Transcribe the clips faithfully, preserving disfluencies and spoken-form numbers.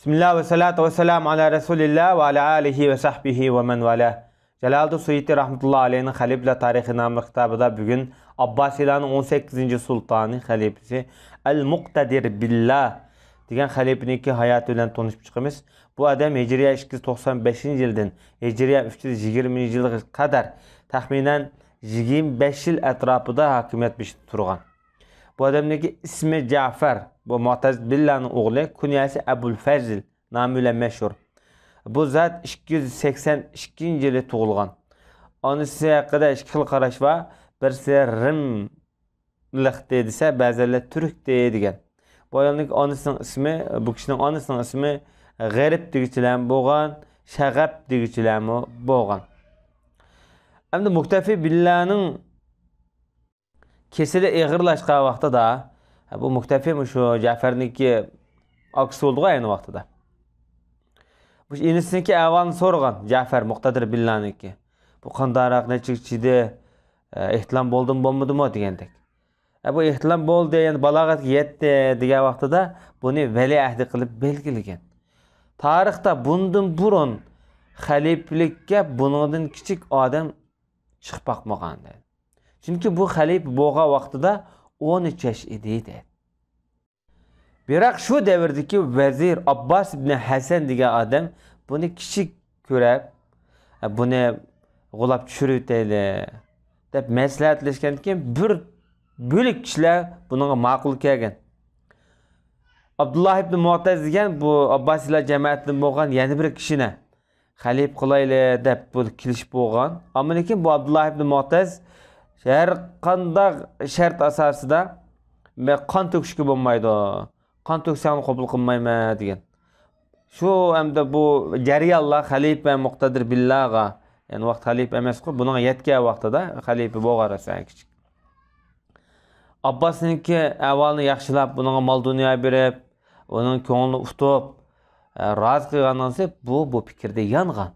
بىسمىللا ۋەسسالاتۇ ۋەسسالامۇ ئالا رەسۇلىللا ۋە ئالا ئالىھى ۋە سەھبىھى ۋە مەن ۋالا. جالالىدىن سۇيۇتى رەھمەتۇللا ئەلەيھىنىڭ خەلىپىلەر تارىخى ناملىق كىتابىدا بۈگۈن ئابباسىيلارنىڭ ئون سەككىزىنچى سۇلتانى، خەلىپىسى ئەل مۇقتەدىر بىللا دېگەن خەلىپىنىڭكى ھاياتى بىلەن تونۇشۇپ چىقىمىز. بۇ ئادەم ھىجرىيە ئىككى يۈز توقسان بەشىنچى يىلدىن ھىجرىيە ئۈچ يۈز يىگىرمىنچى يىلغا قەدەر تەخمىنەن يىگىرمە بەش يىل ئەتراپىدا ھاكىمىيەت بېشىدا تۇرغان. بۇ ئادەمنىڭكى ئىسمى جەفەر، بۇ مۇئتەز بىللانىڭ ئوغلى، كۇنيەسى ئەبۇل فەزل نامى بىلەن مەشھۇر. بۇ زات ئىككى يۈز سەكسەن ئىككىنچى يىلى تۇغۇلغان. ئانىسى ھەققىدە ئىككى خىل قاراش بار. بىرسى رىملىقتى دېسە، بەزىلەر تۈركتى دېگەن. بۇ ئايالنىڭ ئانىسىنىڭ ئىسمى، بۇ كىشىنىڭ ئانىسىنىڭ ئىسمى غېرىب دېگۈچىلەرمۇ بولغان، شەغەب دېگۈچىلەرمۇ بولغان. ئەمدى مۇكتەفى بىللانىڭ كېسىلى ئېغىرلاشقان ۋاقتىدا، بۇ مۇكتەفى مۇشۇ جەفەرنىڭكى ئاكىسى بولدىغۇ ئەينى ۋاقتىدا. مۇشۇ ئىنىسىنىڭكى ئەھۋالىنى سورىغان جەفەر مۇقتەدىر بىللانىڭكى. بۇ قانداقراق، نەچچە چىدى، ئېھتىلام بولدىمۇ بولمىدىمۇ دېگەندەك. بۇ ئېھتىلام بولدى، يەنى بالاغەتكە يەتتى دېگەن ۋاقتىدا بۇنى ۋەلىئەھدى قىلىپ بەلگىلىگەن. تارىختا بۇندىن بۇرۇن خەلىپىلىككە بۇنىڭدىن كىچىك ئادەم چىقىپ باقمىغان دەيدۇ. چۈنكى بۇ خەلىپە بولغان ۋاقتىدا ئون ئۈچ ياش ئىدى دەيدۇ. بىراق شۇ دەۋردىكى ۋەزىر ئابباس ئىبنى ھەسەن دېگەن ئادەم بۇنى كىچىك كۆرۈپ، بۇنى غۇلاپ چۈشۈرۈۋېتەيلى دەپ مەسلىھەتلەشكەندىن كېيىن، بىر بۆلەك كىشىلەر بۇنىڭغا ماقۇل كەلگەن. ئابدۇللا ئىبنى مۇئتەز دېگەن بۇ ئابباسىيلار جەمەتىدىن بولغان يەنە بىر كىشىنى خەلىپە قىلايلى دەپ بۇ كېلىشىپ بولغان. ئەمما لېكىن بۇ ئابدۇللا ئىبنى مۇئتەز ھەر قانداق شەرت ئاساسىدا، مەن قان تۆكۈشكە بولمايدۇ، قان تۆكسەڭلار قوبۇل قىلمايمەن دېگەن. شۇ ئەمدى بۇ جەريانلار خەلىپە مۇقتەدىر بىللاغا، يەنى ۋاقىت خەلىپە ئەمەسقۇ، بۇنىڭغا يەتكەن ۋاقتىدا، خەلىپە بولغان رەسەن كىچىك، ئابباسنىڭكى ئەھۋالىنى ياخشىلاپ، بۇنىڭغا مال دۇنيا بېرىپ، ئۇنىڭ كۆڭلىنى ئۇتۇپ، ئە، رازى قىلغاندىن سېرى بۇ، بۇ پىكىردە يانغان.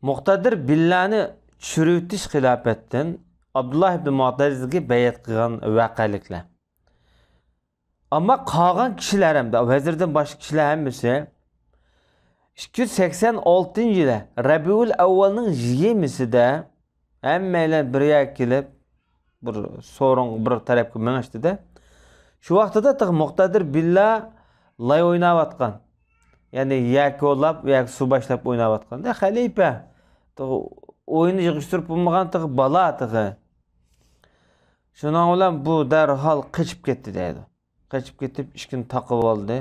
مۇقتەدىر بىللانى چۈشۈرۈۋېتىش خىلاپەتتىن ئابدۇللا ئىبنى مۇئتەزگە بەيئەت قىلغان ۋەقەلىكلەر. ئەمما قالغان كىشىلەر ھەمدە ۋەزىردىن باشقا كىشىلەر ھەممىسى ئىككى يۈز سەكسەن ئالتىنچى يىلى رەبىئۇل ئەۋۋەلنىڭ يىگىرمىسىدە ھەممەيلەن بىر يەرگە كېلىپ، بىر سورۇن، بىر تەرەپكە مېڭىشتىدە. شۇ ۋاقتىدا تېخى مۇقتەدىر بىللا لاي ئويناۋاتقان. يەنى يەكە ئولاپ، يەكە سۇ باشلاپ ئويناۋاتقان. دە، خەلىپە. تېخى ئويۇننى يىغىشتۇرۇپ بولمىغان تېخى بالا تېخى. شۇنىڭ بىلەن بۇ دەرھال قېچىپ كەتتى دەيدۇ. قېچىپ كېتىپ، ئىشىكنى تاقىۋالدى.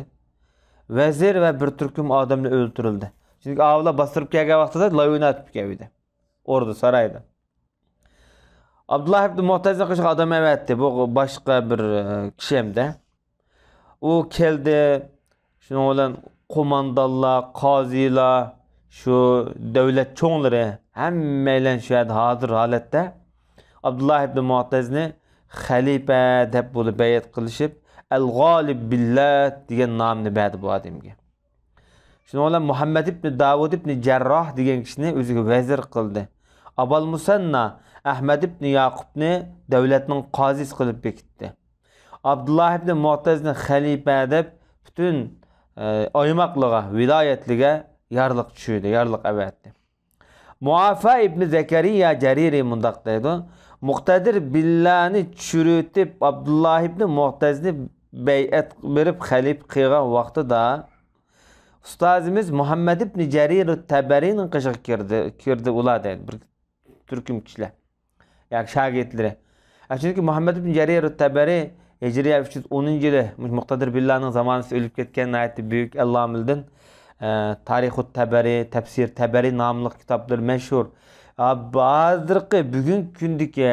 ۋەزىر ۋە بىر تۈركۈم ئادەملەر ئۆلتۈرۈلدى. چۈنكى ئاۋۇلار باستۇرۇپ كەلگەن ۋاقتىدا لاي ئويناۋېتىپ كەلدى. ئوردا سارايدا. ئابدۇللا ئىبن مۇئتەزنى قىلىشقا ئادەم ئەۋەتتى. بۇ باشقا بىر، ئە، كىشى ئەمدى. ئۇ كەلدى. شۇنىڭ بىلەن قوماندانلار، قازىلار، شۇ دۆلەت چوڭلىرى ھەممەيلەن شۇ يەردە ھازىر ھالەتتە ئابدۇللا ئىبن مۇئتەزنى خەلىپە دەپ بولۇپ بەيئەت قىلىشىپ، ئەل غالىب بىللا دېگەن نامنى بەردى بۇ ئادەمگە. شۇنىڭ بىلەن مۇھەممەد ئىبنى داۋۇد ئىبنى جەرراھ دېگەن كىشىنى ئۆزىگە ۋەزىر قىلدى. ئابال مۇسەننا ئەھمەد ئىبنى ياقۇپنى دۆلەتنىڭ قازىسى قىلىپ بېكىتتى. ئابدۇللا ئىبنى مۇئتەزنى خەلىپە دەپ پۈتۈن، ئە، ئايماقلىرىغا، ۋىلايەتلىرىگە يارلىق چۈشۈردى، يارلىق ئەۋەتتى. مۇئافا ئىبنى زەكەرىيا جەرىرى مۇنداق دەيدۇ: مۇقتەدىر بىللانى چۈشۈرۈۋېتىپ، ئابدۇللا ئىبنى مۇئتەزنى بەيئەت بېرىپ خەلىپە قىلغان ۋاقتىدا، ئۇستازىمىز مۇھەممەد ئىبنى جەرىر تەبەرىنىڭ قېشىغا كىردى، كىردى ئۇلار دەيدۇ، بىر تۈركۈم كىشىلەر. ياكى شاگىرتلىرى. ئە، چۈنكى مۇھەممەد ئىبن جەرىر تەبەرى ھىجرىيە ئۈچ يۈز ئونىنچى يىلى مۇشۇ مۇقتەدىر بىللانىڭ زامانىسىدا ئۆلۈپ كەتكەن ناھايىتى بۈيۈك ئەللامىلىدىن، ئە، تارىخۇت تەبەرى، تەپسىر تەبەرى ناملىق كىتابلىرى مەشھۇر. ئا، ھازىرقى بۈگۈنكى كۈندىكى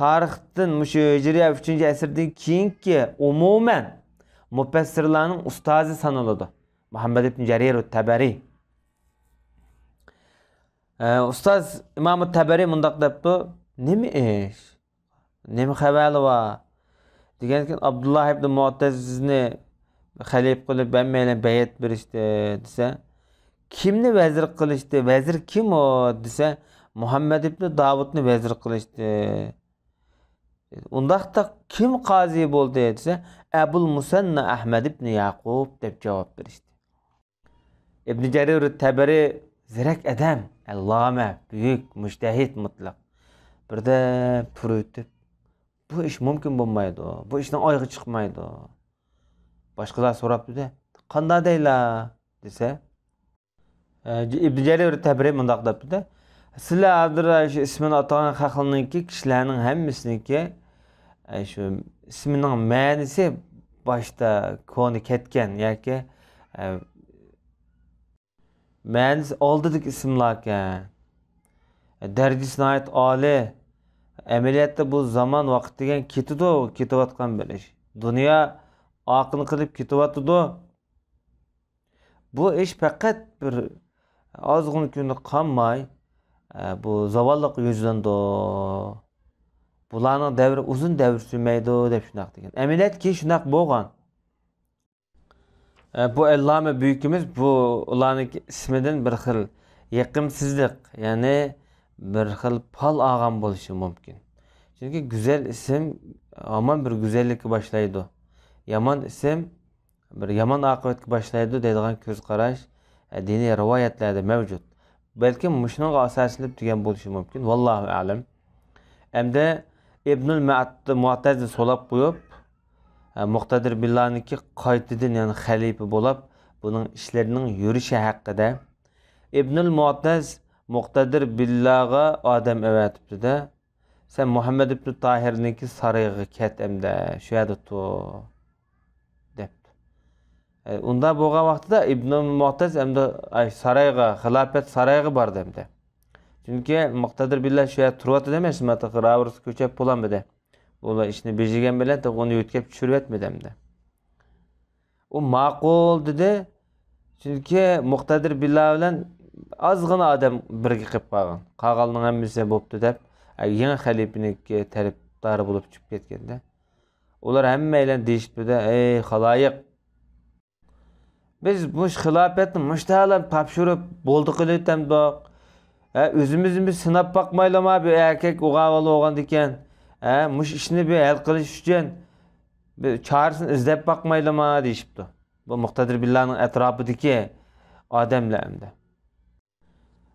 تارىختىن مۇشۇ ھىجرىيە ئۈچىنچى ئەسىردىن كېيىنكى ئومۇمەن مۇپەسسىرلارنىڭ ئۇستازى سانىلىدۇ. مۇھەممەد ئىبن جەرىر تەبەرى. ئە، ئۇستاز ئىمام تەبەرى مۇنداق دەپتۇ: «نېمە ئىش؟ نېمە خەۋەرلەر بار؟» دېگەندىكىن، «ئابدۇللا ئىبن مۇئتەزنى خەلىپە قىلىپ ھەممەيلەن بەيئەت بېرىشتى» دېسە، «كىمنى ۋەزىر قىلىشتى؟ ۋەزىر كىم ئۇ؟» دېسە، «مۇھەممەد ئىبن داۋۇتنى ۋەزىر قىلىشتى.» «ئۇنداقتا كىم قازى بولدى؟» دېسە، ئەبۇل مۇسەننا ئەھمەد ئىبنى يەقۇب دەپ جاۋاب بېرىشتى. ئىبنى جەرىر تەبەرى زېرەك ئادەم، ئەللامە، بۈيۈك مۇجتەھىد مۇتلەق. بىردەم تۇرۇۋېتىپ، بۇ ئىش مۇمكىن بولمايدۇ، بۇ ئىشنىڭ ئايىغى چىقمايدۇ. باشقىلار سوراپتۇ-دە، قانداق دەيلا دېسە، ئىبن جەرىر تەبرى مۇنداق دەپتۇ-دە، سىلەر ھازىر شۇ ئىسمىنى ئاتىغان خەقلەرنىڭكى، كىشىلەرنىڭ ھەممىسىنىڭكى، ئە، شۇ ئىسمىنىڭ مەنىسى باشتا كونا كەتكەن ياكى، ئە، مەنىسى ئالدىدىكى ئىسىملاركەن. دەرىجىسى ناھايىتى ئالىي. ئەمەلىيەتتە بۇ زامان ۋاقىت دېگەن كېتىدۇ، كېتىۋاتقان بىر ئىش. دۇنيا ئارقىنى قىلىپ كېتىۋاتىدۇ. بۇ ئىش پەقەت بىر ئازغىنە كۈندە قالماي، ئە، بۇ زاۋاللىققا يۈزلىنىدۇ. بۇلارنىڭ دەۋرى ئۇزۇن دەۋر سۈرمەيدۇ، دەپ شۇنداق دېگەن. ئەمەلىيەتتە كېيىن شۇنداق بولغان. ئە، بۇ ئەللامە بۈيۈكىمىز بۇ ئۇلارنىڭ ئىسمىدىن بىر خىل يېقىمسىزلىق، يەنى بىر خىل پال ئالغان بولۇشى مۇمكىن. چۈنكى گۈزەل ئىسىم ھامان بىر گۈزەللىككە باشلايدۇ. يامان ئىسىم بىر يامان ئاقىۋەتكە باشلايدۇ دەيدىغان كۆز قاراش، ئە، دىنىي رىۋايەتلەردە مەۋجۇت. بەلكىم مۇشۇنىڭغا ئاساسلىنىپ دېگەن بولۇشى مۇمكىن. ۋاللاھۇ ئەلەم. ئەمدى ئىبنۇل مۇئەت-، مۇئتەزنى سولاپ قويۇپ، ئە، مۇقتەدىر بىللانىڭكى قايتىدىن يەنە خەلىپە بولاپ، بۇنىڭ ئىشلىرىنىڭ يۈرۈشى ھەققىدە. ئىبنۇل مۇئتەز مۇقتەدىر بىللاغا ئادەم ئەۋەتىپتۇ-دە، سەن مۇھەممەد ئىبنى تاھىرنىڭكى سارىيىغا كەت ئەمدى، شۇ يەردە تۇر، دەپتۇ. ئە، ئۇنداق بولغان ۋاقتىدا ئىبنۇل مۇئتەز ئەمدى، ئاي، سارايغا، خىلاپەت سارايغا باردى ئەمدى. چۈنكى مۇقتەدىر بىللا شۇ يەردە تۇرۇۋاتىدۇ ئەمەسمۇ، تېخى راۋۇرۇس كۆچەپ بولالمىدى. ئۇلار ئىشنى بېجىگەن بىلەن تېخى ئۇنى يۆتكەپ چۈشۈرۈۋەتمىدى ئەمدى. ئۇ ماقۇل دېدى. چۈنكى مۇقتەدىر بىللا بىلەن ئازغىنا ئادەم بىرگە قېلىپ قالغان. قالغانلارنىڭ ھەممىسى بوپتۇ دەپ، ئە، يېڭى خەلىپىنىڭكى تەرەپدارى بولۇپ چىقىپ كەتكەندە، ئۇلار ھەممەيلەن دېيىشىپتۇ-دە، ئەي خالايىق، بىز مۇشۇ خىلاپەتنى مۇشتالاپ تاپشۇرۇپ بولدى قىلىۋېتەمدۇق؟ ھە، ئۆزىمىزنى بىر سىناپ باقمايلىما؟ بىر ئەركەك ئوغۇل بالا بولغاندىكىن، ھە، مۇشۇ ئىشنى بىر ھەل قىلىش ئۈچۈن بىر چارىسىنى ئىزدەپ باقمايلىما؟ دېيىشىپتۇ. بۇ مۇقتەدىر بىللانىڭ ئەتراپىدىكى ئادەملەر ئەمدى.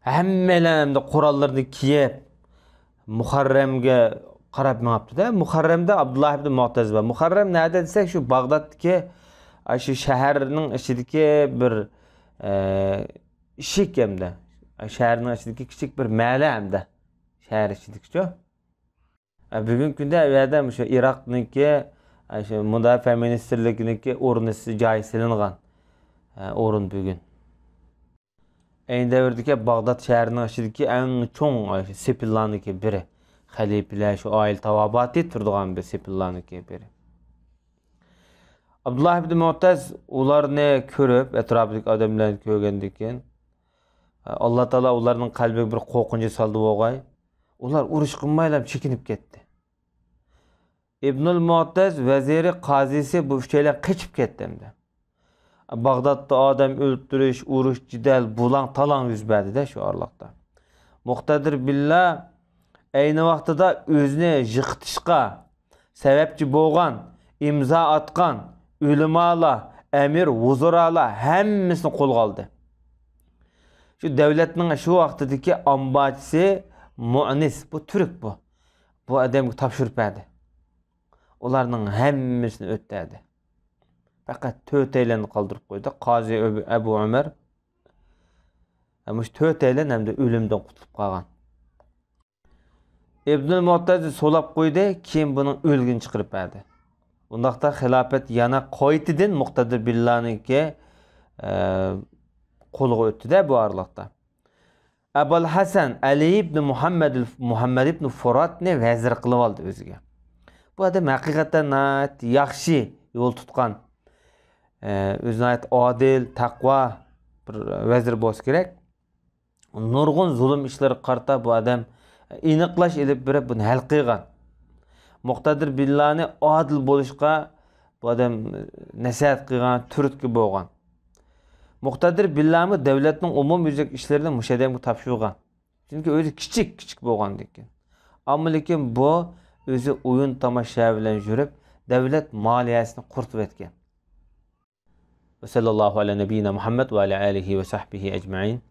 ھەممەيلەن ئەمدى قوراللىرىنى كىيىپ، مۇخەررەمگە قاراپ مېڭىپتۇ-دە. مۇخەررەمدە ئابدۇللا ئىبن مۇئتەز بار. مۇخەررەم نەدە دېسەك، شۇ باغدادتىكى، ئاشۇ شەھەرنىڭ ئىچىدىكى بىر، ئە، ئىشىك ئەمدى. شەھەرنىڭ ئىچىدىكى كىچىك بىر مەھەللە ئەمدى. شەھەر ئىچىدىكىچۇ. ئە، بۈگۈنكى كۈندە ئۇ يەردە مۇشۇ ئىراقنىڭكى، ئە، شۇ مۇداپىئە مىنىستىرلىكىنىڭكى ئورنى، جايى سېلىنغان، ئە، ئورۇن بۈگۈن. ئەينى دەۋردىكى باغداد شەھىرىنىڭ ئىچىدىكى ئەڭ چوڭ، ئە، سېپىللارنىڭكى بىرى. خەلىپىلەر، شۇ ئائىلە تاۋابىئاتى تۇرىدىغان بىر سېپىللارنىڭكى بىرى. ئابدۇللا ئىبن مۇئتەز ئۇلارنى كۆرۈپ، ئەتراپىدىكى ئادەملەرنى كۆرگەندىن كېيىن، ئە، ئاللا تائالا ئۇلارنىڭ قەلبىگە بىر قورقۇنچ سالدى بولغاي. ئۇلار ئۇرۇش قىلمايلا چېكىنىپ كەتتى. ئىبنۇل مۇئتەز ۋەزىرى، قازىسى بۇ ئۈچەيلەن قېچىپ كەتتى ئەمدى. باغدادتا ئادەم ئۆلتۈرۈش، ئۇرۇش، جېدەل، بۇلاڭ-تالاڭ يۈز بەردى-دە شۇ ئارىلىقتا. مۇقتەدىر بىللا ئەينى ۋاقتىدا ئۆزىنى يىقىتىشقا سەۋەبچى بولغان، ئىمزا ئاتقان ئۆلىمالار، ئەمىر، ۋۇزۇرالار ھەممىسىنى قولغا ئالدى. شۇ دەۋلەتنىڭ شۇ ۋاقتىدىكى ئامبارچىسى مۇئنىس، بۇ تۈرك بۇ. بۇ ئادەمگە تاپشۇرۇپ بەردى. ئۇلارنىڭ ھەممىسىنى ئۆلتۈردى. پەقەت تۆتەيلەننى قالدۇرۇپ قويدى. قازى ئەبۇ، ئەبۇ ئۆمەر. ھە، مۇشۇ تۆتەيلەن ئەمدى ئۆلۈمدىن قۇتۇلۇپ قالغان. ئىبنۇل مۇئتەزنى سولاپ قويدى، كېيىن بۇنىڭ ئۆلۈكىنى چىقىرىپ بەردى. ئۇنداقتا خىلاپەت يەنە قايتىدىن مۇقتەدىر بىللانىڭكى، ئە، قولىغا ئۆتتى-دە بۇ ئارىلىقتا. ئەبۇل ھەسەن ئەلى ئىبن مۇھەممەد، مۇھەممەد ئىبن فۇراتنى ۋەزىر قىلىۋالدى ئۆزىگە. بۇ ئادەم ھەقىقەتەن ناھايىتى ياخشى يول تۇتقان، ئە، ئۆزى ناھايىتى ئادىل، تەقۋا بىر ۋەزىر بولسا كېرەك. نۇرغۇن زۇلۇم ئىشلىرىغا قارىتا بۇ ئادەم ئېنىقلاش ئېلىپ بېرىپ، بۇنى ھەل قىلغان. مۇقتەدىر بىللانى ئادىل بولۇشقا بۇ ئادەم نەسىھەت قىلغان، تۈرتكە بولغان. مۇقتەدىر بىللامۇ دەۋلەتنىڭ ئومۇميۈزلۈك ئىشلىرىنى مۇشۇ ئادەمگە تاپشۇرغان. چۈنكى ئۆزى كىچىك، كىچىك بولغاندىكىن. ئەمما لېكىن بۇ ئۆزى ئويۇن تاماشا بىلەن يۈرۈپ، دەۋلەت مالىيەسىنى قۇرۇتۇۋەتكەن. وصلى الله على نبينا محمد وعلى آله وصحبه أجمعين.